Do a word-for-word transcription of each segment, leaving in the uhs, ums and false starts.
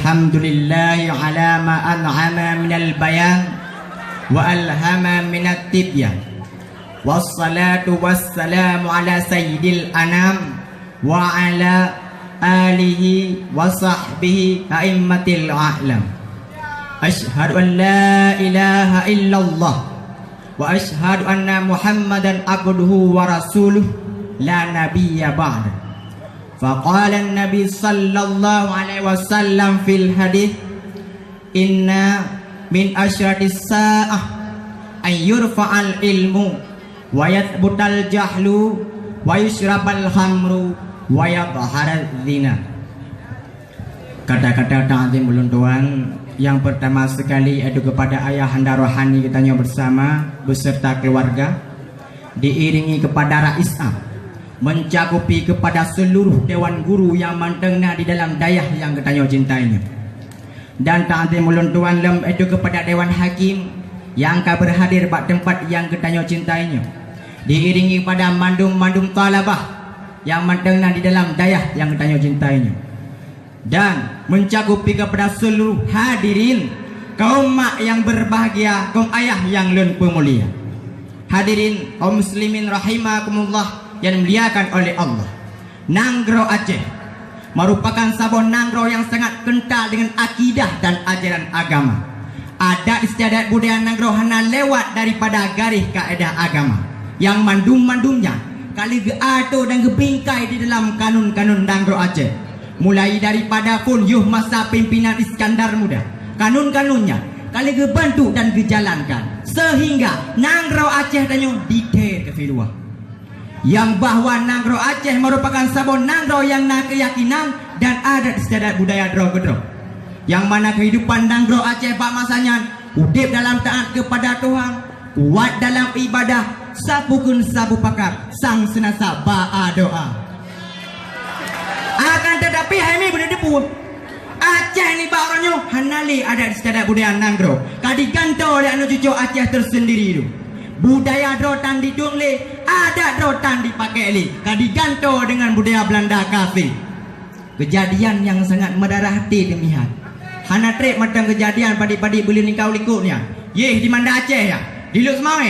Alhamdulillahi ala ma an'ama minal bayan wa alhama minat tibyan. Wassalatu wassalamu ala sayyidil anam wa ala alihi wa sahbihi a'immatil a'lam. Asyhadu an la ilaha illallah wa asyhadu anna Muhammadan abduhu wa rasuluh la nabiyya ba'da. Faqala an-Nabi sallallahu alaihi wasallam fil hadits, "Inna min asyratis sa'ah an yurfa'al ilmu wa yathbutal jahlu wa yusyrabal khamru wa yadhharaz zina." Kata-kata takzim ulôn tuan, yang pertama sekali yaitu kepada ayahanda rohani geutanyoe bersama beserta keluarga. Diiringi kepada Rais Am, mencakupi kepada seluruh dewan guru nyang mantong na di dalam dayah nyang geutanyoe cintai nyoe. Dan takzim ulôn tuan lom yaitu kepada dewan hakim nyang ka berhadir bak teumpat nyang geutanyoe cintai nyoe. Diiringi kepada mandum-mandum talabah nyang mantong na di dalam dayah nyang geutanyoe cintai nyoe. Dan mencakupi kepada seluruh hadirin, kaum mak yang berbahagia, kaum ayah yang lôn peumulia. Hadirin kaum muslimin rahimakumullah yang dimuliakan oleh Allah. Nanggroe Aceh merupakan saboh nanggroe yang sangat kental dengan akidah dan ajaran agama. Adat istiadat budaya nanggroe hana lewat daripada garéh kaedah agama. Yang mandum-mandumnya ka lheueh geuatur dan geubingkai di dalam kanun-kanun nanggroe Aceh. Mulai daripada phon yoh masa pimpinan Iskandar Muda, kanun-kanunnya ka lheueh geubantuk dan geujalankan, sehingga nanggroe Aceh tanyoe diteue keu luwa. Nyang bahwa nanggroe Aceh merupakan saboh nanggroe nyang na keuyakinan dan adat istiadat budaya droe keudroe. Nyang mana keuhidupan nanggroe Aceh bak masa nyan udeb dalam taat keupada Tuhan, kuat dalam ibadah, sapeue kheun sapeue pakat, sang seunasa ba-a doa. Akan tetapi, hai mi beuneuteupeu, Aceh nibak uroe nyoe hana lé adat istiadat budaya nanggroe, ka digantoe lé aneuk cucoe Aceh teusendiri tu. Budaya droe tan ditueng lé, adat droe tan dipakék lé, ka digantoe deungon budaya Beulanda kafé. Keujadian nyang sangat meudarah até teumeulihat. Hana treb mantong keujadian padit-padit buleuen likot-likot nyan. Yeh di Banda Aceh nyan, di Lhokseumawe,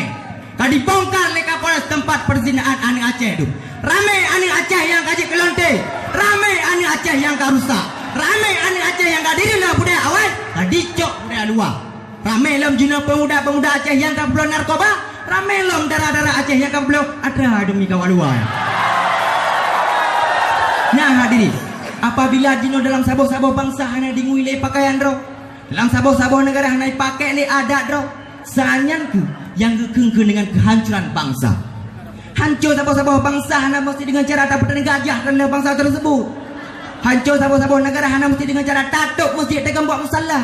ka dibongkar lé Kapolres teumpat peuzinaan aneuk Aceh tu. Ramé aneuk Aceh nyang ka jeuet keu lonte, ramé aneuk Aceh nyang ka rusak, ramé aneuk Aceh nyang ka direuleuh budaya awai, ka dicok budaya luwa. Ramé lom jinoe peumuda-peumuda Aceh nyang ka peubloe narkoba, ramé lom dara-dara Aceh nyang ka peubloe atra demi kawa luwa. Nah, hadirin, apabila jinoe dalam saboh-saboh bansa hana jingui lé pakaian droe, dalam saboh-saboh neugara hana jipakék lé adat droe, saát nyan kheueh nyang geukheun-kheun deungon keuhancoran bansa. Hanco saboh-saboh bansa hana meusti deungon cara tapeuteuneuga gajah dan bansa tersebut. Hanco saboh-saboh neugara hana meusti deungon cara tatôb meuseujid, teugeumbok musala.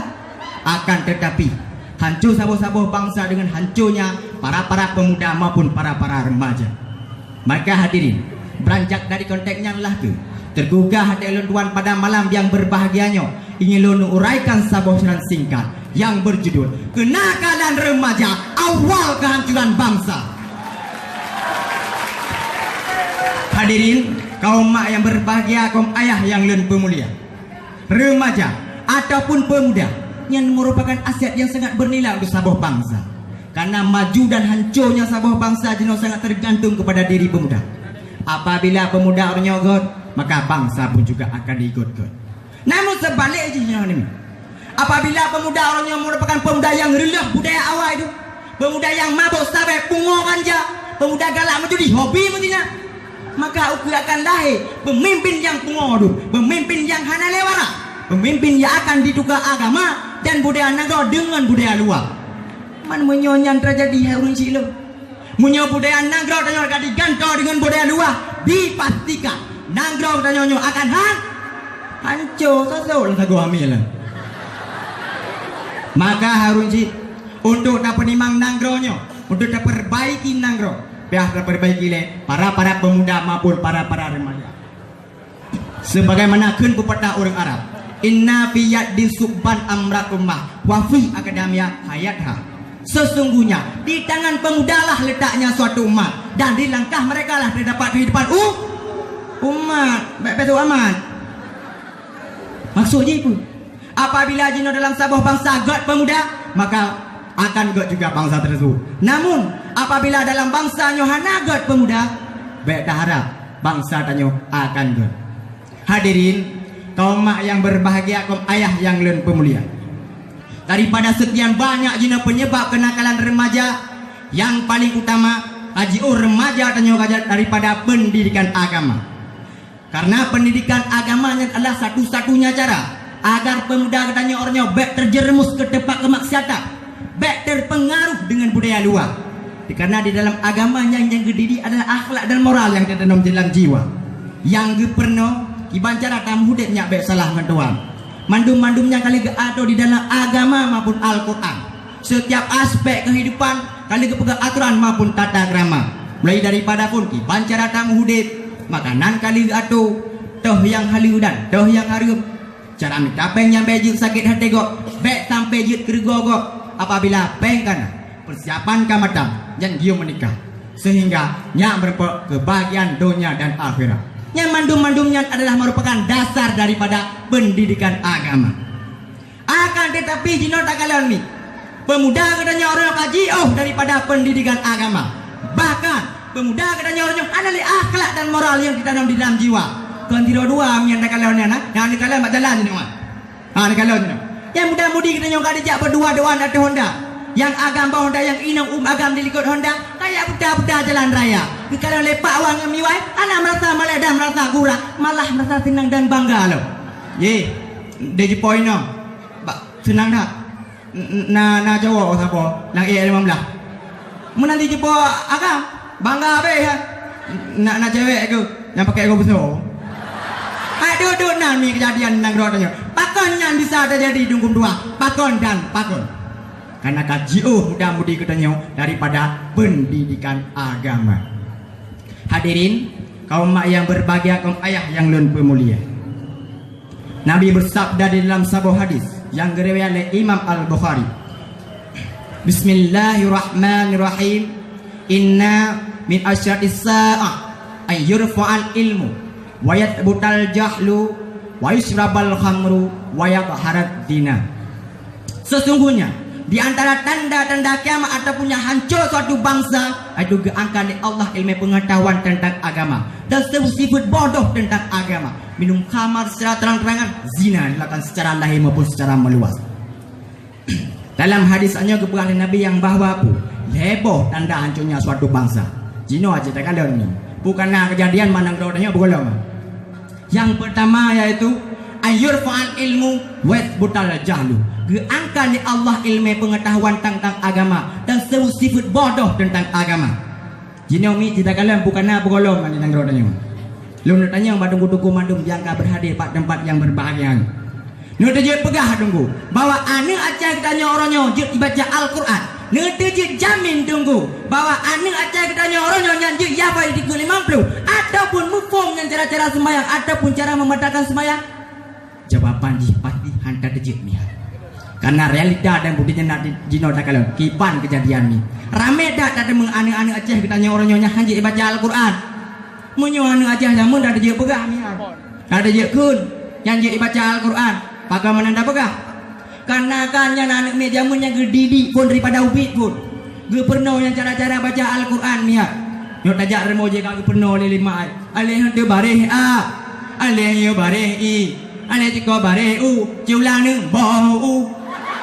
Akan tetapi, hanco saboh-saboh bansa deungon hanconya para-para peumuda maupun para-para remaja. Maka hadirin, beranjak dari konteks nyan lah kheueh, tergugah até ulôn tuan pada malam nyang berbahagia nyoe, ingin lôn uraikan saboh seunang singkat nyang berjudul Kenakalan Remaja Awal Kehancuran Bangsa. Hadirin, kaum mak nyang berbahagia, kaum ayah nyang lôn peumulia. Remaja ataupun pemuda nyan merupakan aset nyang sangat bernilai untuk saboh bansa. Karena maju dan hancurnya saboh bansa jinoe sangat tergantung kepada diri pemuda. Apabila pemuda uroe nyoe göt, maka bansa pun juga akan diikut göt. Namun sebaliknya jinoe nyoe, apabila pemuda uroe nyoe merupakan pemuda nyang reuleuh budaya awai tu, pemuda nyang mabök sabé, pungo ganja, pemuda galak meujudi, hobi meutina, maka ukeue akan lahé peumimpin nyang pungo dum, peumimpin nyang hana lé warak, peumimpin nyang akan dituka agama dan budaya nanggroe deungon budaya luwa. Man meunyoe nyan teujadi hai ureuëng syik lôn, meunyoe budaya nanggroe tanyoe ka digantoe deungon budaya luwa, dipastikan nanggroe tanyoe nyoe akan han-, hanco soe-soe lam sagoe hamé lom. Maka hai ureuëng syik, untuk tapeunimang nanggroe nyoe, untuk tapeurbaiki nanggroe, piah tapeurbaiki lé para-para pemuda maupun para-para remaja. Sebagaimana kheun pepatah ureuëng Arab, "Inna fi yaddi subban amrat ummah, wa fi aqdamiha hayatha." Sesungguhnya di tangan pemudalah letaknya suatu umat, dan di langkah merekalah terdapat kehidupan u-, umat. Baik, betul amat. Maksud jih peue? Apabila jinoe dalam saboh bansa gét peumuda, maka akan gét juga bansa tersebut. Namun, apabila dalam bansa nyoe hana gét peumuda, bék taharab bansa tanyoe akan gét. Hadirin, kaum mak yang berbahagia, kaum ayah yang lôn peumulia. Daripada sekian banyak jinoe penyebab kenakalan remaja, yang paling utama, ka jiôh remaja tanyoe ka jeuet daripada pendidikan agama. Karena pendidikan agama nyan adalah satu-satunya cara agar peumuda geutanyoe uroe nyoe bék terjerumus ke tempat kemaksiatan, bék terpengaruh dengan budaya luar. Karena di dalam agama nyan nyang geudidik adalah akhlak dan moral nyang tatanom di dalam jiwa. Nyang geupeurunoe, kiban cara tameuhudép nyak bék salah ngon Tuhan. Mandum-mandum nyan ka lheueh geuatur di dalam agama maupun Al-Quran. Setiap aspek kehidupan ka lheueh geupeugah aturan maupun tata krama. Mulai daripada phôn kiban cara tameuhudép, makanan ka lheueh geuatur, toh nyang haleue dan toh nyang hareuem. Cara mita péng nyan bék jeuet sakét até gob, bék sampai jeuet keureugoe gob. Apabila péng ka na, persiapan ka matang, nyan gium meunikah. Sehingga nyak meurumpok kebahagiaan donya dan akhirat. Nyan mandum-mandum nyan adalah merupakan dasar daripada pendidikan agama. Akan tetapi jinoe takalon mi, peumuda geutanyoe uroe nyoe ka jiôh daripada pendidikan agama. Bahkan, peumuda geutanyoe uroe nyoe hana lé akhlak dan moral nyang tatanom di dalam jiwa. Kon sidroe dua mi nyang takalon nyan, na? Nyang takalon bak jalan jinoe, man. Ha, takalon jinoe. Nyang muda-mudi geutanyoe ka jijak berdua-duaan ateueh honda. Nyang agam bak honda, nyang inong uem agam di likot honda, kajak buta-buta jalan raya. Geukalon lé Pak Wan ngon Miwai, hana merasa malèe dan merasa gura, malah merasa seunang dan bangga lom. Yeh, di jipoi nyoe. Bak seunang that. N-, n-, na, na cowok saboh, nyang ék limong blaih. Meunan di jipoi agam, bangga abéh, ya. Na, na cewek keuh, nyang pakai ego besar. Hai, duek-duek nan mi kejadian nanggroe tanyoe. Pakon nyan bisa teujadi dungkum dua? Pakon dan pakon? Karena ka jiôh muda-mudi geutanyoe daripada pendidikan agama. Hadirin, kaum mak yang berbahagia, kaum ayah yang lôn peumulia. Nabi beusabda di dalam saboh hadis nyang geuriwayat lé Imam Al-Bukhari, "Bismillahirrahmanirrahim. Inna min asyratis sa'ah an yurfa'al ilmu, wa yathbutal jahlu, wa yusyrabal khamru, wa yadhharad zina." Sesungguhnya, di antara tanda-tanda kiamat ataupun nyang hanco suatu bansa, yaitu geuangkat lé Allah ilmu pengetahuan tentang agama dan sifeuet bodoh tentang agama, minum khamar secara terang-terangan, zina dilakukan secara lahé maupun secara meuluas. Dalam hadis nyoe geupeugah lé Nabi nyang bahwa peue? Lhèe boh tanda hanconya suatu bansa. Jinoe aja takalon nyoe. Bukan na kejadian manang droe nyoe beugolom. Yang pertama yaitu, an yurfa'al ilmu wa yathbutal jahlu. Geuangkat lé Allah ilmu pengetahuan tentang agama dan sifeuet bodoh tentang agama. Jinoe mi takalon bukan na beugolom nyan nanggroe tanyoe. Lôn neutanyong bak teungku-teungku mandum nyang ka berhadir bak tempat yang berbahagia nyoe. Neuteujeuet peugah teungku bahwa aneuk Aceh geutanyoe uroe nyoe jeuet ibaca Al-Quran. Neuteujeuet jamin teungku bahwa aneuk Aceh geutanyoe uroe nyoe nyan jeuet yafai di keue limong ploh ataupun muphom ngon cara-cara seumayang ataupun cara membatalkan seumayang. Jawaban jih pasti hana teujeuet meuhan. Karena realita dan bukti nyang na di, jinoe takalon, kiban kejadian nyoe. Ramé that tadeungoe aneuk-aneuk Aceh geutanyoe uroe nyoe nyang hanjeuet ibaca Al-Quran. Meunyoe aneuk Aceh jameun that teujeuet peugah meuhan. That teujeuet kheun, nyang jeuet ibaca Al-Quran. Pakon meunan tapeugah? Karena kan nyan aneuk miet jameun nyang geudidik phon daripada ubit phon. Geupeurunoe nyang cara-cara baca Al-Quran meuhan. Nyoe tajak rumoh jih ka geupeurunoe lé lima ai. Alif teubaréh a, alif nyoe baréh i, alif cukôp baréh u, siulang neuh boh u.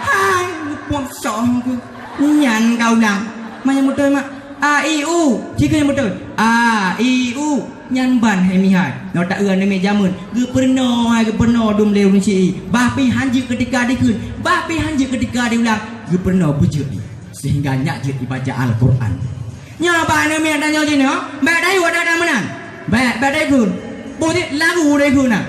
Hai, muphom soe keuh. Nyan ka ulang. Manyang beutôi mak. A, i, u. Cit keuh nyang beutôi. A, i, u. Nyan ban hai mihai. Nyoe taeu aneuk miet jameun. Geupeurunoe hai geupeurunoe dum lé ureueng syiek. Bah pih hanjeuet keutika dikheun. Bah pih hanjeuet keutika diulang. Geupeurunoe beujeuet. Sehingga nyak jeuet ibaca Al-Quran. Nyoe bak aneuk miet tanyoe jinoe, bèk tayue adak-adak meunan. Bèk, bèk taikheun. Boh jeuet lagu taikheun na.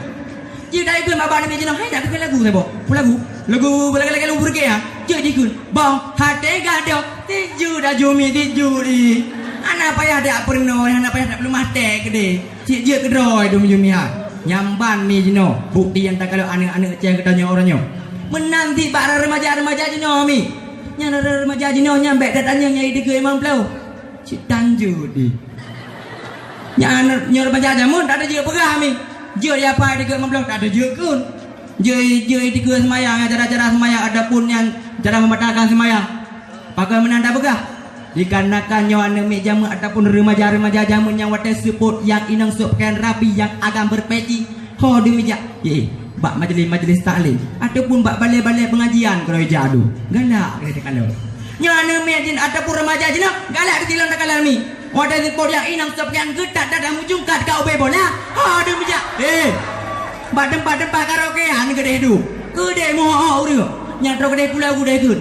Jeuet taikheun bak aneuk miet jinoe, hai jak keu lagu saboh. Peue lagu? Lagu lagèe-lagèe lagu beureugueng, ha. Jeuet jikheun. Boh até gadôh, tijuet aju mi tijuet i. Hana payah dak peurunoe, hana payah dak peuleumah tèk keudéh. Cit jeuet keudroe dum jeumiah. Nyan ban mi jinoe, bukti nyang takalon aneuk-aneuk Aceh geutanyoe uroe nyoe. Meunan cit bak remaja-remaja jinoe mi. Nyan remaja jinoe nyan bèk tatanyong nyang di keue limong ploh. Cit tanjôt di. Nyan nyoe remaja jameun tak ada jeuet peugah mi. Jeuet yafai di keue limong ploh tak ada jeuet kheun. Jeuet, jeuet dikeue seumayang, cara-cara seumayang ataupun nyan cara membatalkan seumayang. Pakon meunan tapeugah? Dikarenakan nyoe aneuk miet jameun ataupun remaja-remaja jameun nyang watèe seupôt nyang inong sôk pakaian rapi nyang agam beurpeci, ho deuh meujak, yé, bak majelis-majelis taklim ataupun bak balè-balè pengajian keudroe jak adu. Galak lagèe takalon. Nyoe aneuk miet jih ataupun remaja jinoe galak keu tilon takalon mi. Watèe seupôt nyang inong sôk pakaian geutat dada mujungkat ka ubé bola, ho deuh meujak. Eh, bak teumpat-teumpat karaokean keudeh duek. Keudeh meuho-ho ureueng. Nyang trok keudeh pulo keudeh kheun.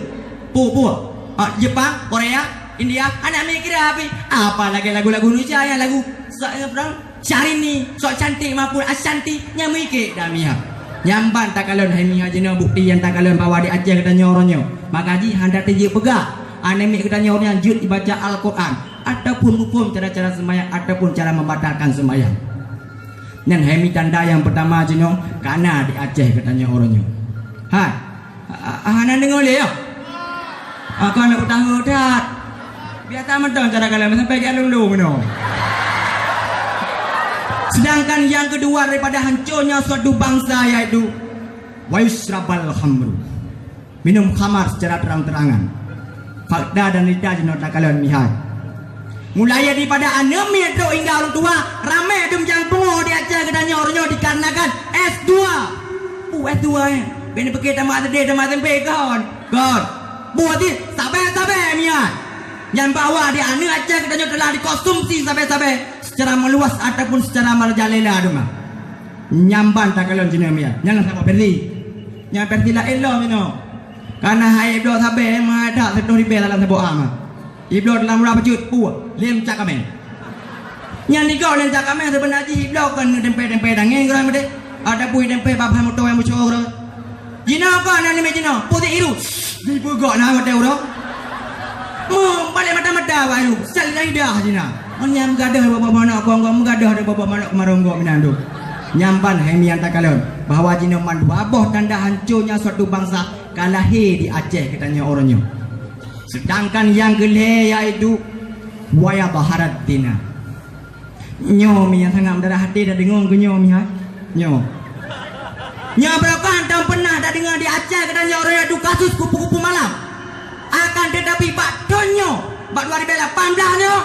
Peue-peue? Ah, Jepang, Korea, India, hana mikira pih. Apalagi lagu-lagu Indonesia nyang lagu sa-, apa, Syahrini, sok cantik maupun Ashanti, nyang meuikek dah mihah. Nyan ban takalon hai mihah jinoe bukti nyang takalon bahwa di Aceh geutanyoe uroe nyoe. Maka jih hana teujeuet peugah, aneuk miet geutanyoe uroe nyoe jeuet ibaca Al-Quran, ataupun muphom cara-cara seumayang, ataupun cara membatalkan seumayang. Nyan hai mi tanda nyang peutama jinoe kana di Aceh geutanyoe uroe nyoe. Hai, A-, a-, hana deungoe lé, ya? Aku hana beutahu that. Biasa mantong cara kalon sampai jak lôn-lôn meunoe. Sedangkan yang kedua daripada hancurnya suatu bangsa yaitu wa yusyrabal khamru. Minum khamar secara terang-terangan. Fakta dan realita jinoe takalon mihai. Mulai daripada aneuk miet trok hingga ureueng tuha, ramé dum nyang pungoh di Aceh geutanyoe uroe nyoe dikarenakan S dua. Peue S dua nyan? Bèk neupike tamat S D, tamat S M P kon. Kon. Buet jih sabe-sabe miet. Nyan bahwa di aneuk Aceh geutanyoe telah dikonsumsi sabe-sabe secara meluas ataupun secara merajalela teuma. Nyan ban takalon jinoe miet. Nyan saboh versi. Nyan versi laén lom jinoe. Kana hai bloe sabe, meuadak seutoh ribèe dalam saboh ama. Ibloe dalam ulah bacut, puih, lem cak kameng. Nyan digok lem cak kameng, sibeuna jih ibloe kon neutempé-tempé dangeng keudroe meudeh. Ataupun itempé babah moto nyang meucue keudroe. Jinoe kon aneuk miet jinoe, putéh iru. Dipeugok na watèe uroe. Meubalek mata-mata bak iru, salidah jina. Nyan meugadôh bak manok kong-kong, meugadôh bak manok keumarong gok meunan tu. Nyan ban hai miet takalon bahwa jinoe mandua boh tanda hancurnya suatu bangsa ka lahé di Aceh geutanyoe uroe nyoe. Sedangkan nyang keulhèe yaitu wa yadhharu zina. Nyoe mi nyang sangat meudarah até tadeungoe keu nyoe mi hai. Nyoe. Nyoe barokah tanyoe peunah tadeungoe di Aceh geutanyoe uroe nyoe yaitu kasus kupu-kupu malam. Akan teutapi bak thôn nyoe, bak dua ribèe lapan blah nyoe,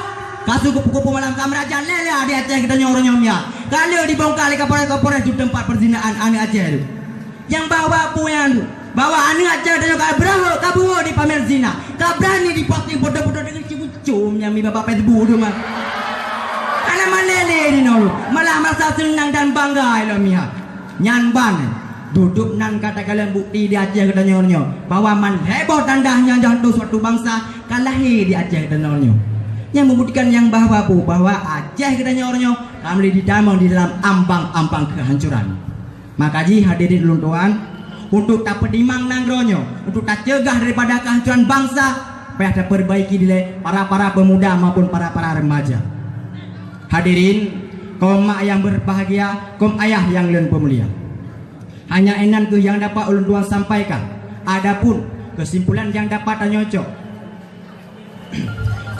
kasus kupu-kupu malam ka meurajalela di Aceh geutanyoe uroe nyoe mi hai. Ka lheueh dibongkar lé Kapolres-Kapolres di teumpat perzinaan aneuk Aceh tu. Nyang bahwa peue nyan tu, bahwa aneuk Aceh tanyoe ka breuhok, ka breuhok dipamé zina, ka brani diposting foto-foto deungon cucu-cucu nyang mi bak Facebook tu mah. Hana malèe lé jinoe, malah merasa senang dan bangga ilôn mihai. Nyan ban, dudoe nan ka takalon bukti di Aceh geutanyoe nyoe, bahwa mandua boh tanda nyang jatuh suatu bangsa ka lahé di Aceh geutanyoe nyoe. Nyang meubuktikan nyang bahwa peue, bahwa Aceh geutanyoe nyoe ka mulai ditamong di dalam ambang-ambang keuhancuran. Maka jih hadirin ulôn tuan, untuk tapeutimang nanggroe nyoe, untuk taceugah daripada keuhancuran bangsa, payah tapeurbaiki dilèe para-para peumuda maupun para-para remaja. Hadirin, kaum mak nyang berbahagia, kaum ayah nyang lôn peumulia. Hanya inan kheueh nyang dapat ulôn tuan sampaikan. Adapun keusimpulan nyang dapat tanyoe cok,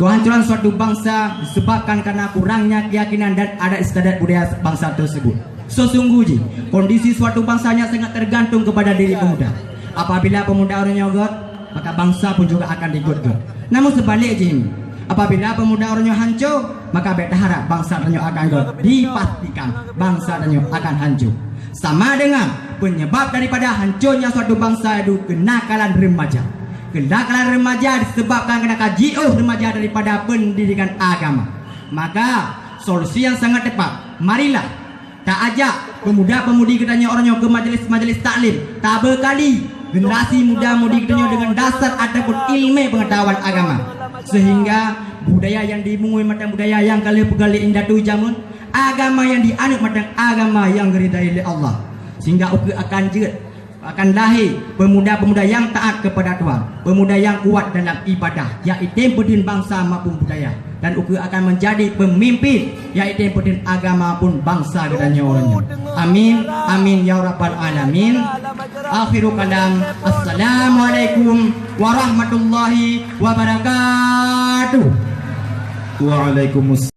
keuhancuran suatu bangsa disebabkan karena kurangnya keyakinan dan adat istiadat budaya bangsa tersebut. Sesungguh jih, kondisi suatu bangsa nyan sangat tergantung kepada diri pemuda. Apabila pemuda uroe nyoe gèt, maka bangsa pun juga akan digèt-gèt. Namun sebaliknya, apabila pemuda uroe nyoe hancô, maka bèk taharap bangsa tanyoe akan gèt. Dipastikan bangsa tanyoe akan hancô. Sama dengan penyebab daripada hancurnya suatu bangsa itu kenakalan remaja. Kenakalan remaja disebabkan karena kajiôh remaja daripada pendidikan agama. Maka, solusi yang sangat tepat, marilah taajak pemuda-pemudi geutanyoe uroe nyoe keu majelis-majelis taklim, tabeukali generasi muda-mudi geutanyoe dengan dasar ataupun ilmu pengetahuan agama, sehingga budaya yang dimulai matan budaya yang ka lheueh peugah lé indatu jameun, agama yang dianut matan agama yang diridai lé Allah, sehingga ukeue akan jeuet akan lahé pemuda-pemuda nyang taat kepada Tuhan, pemuda nyang kuat dalam ibadah, nyang item peutheun bangsa maupun budaya, dan ukeue akan menjadi pemimpin nyang item peutheun agama pun bangsa geutanyoe uroe nyoe. Amin, amin ya rabbal alamin. Akhirul kalam. Assalamualaikum warahmatullahi wabarakatuh. Waalaikumsalam.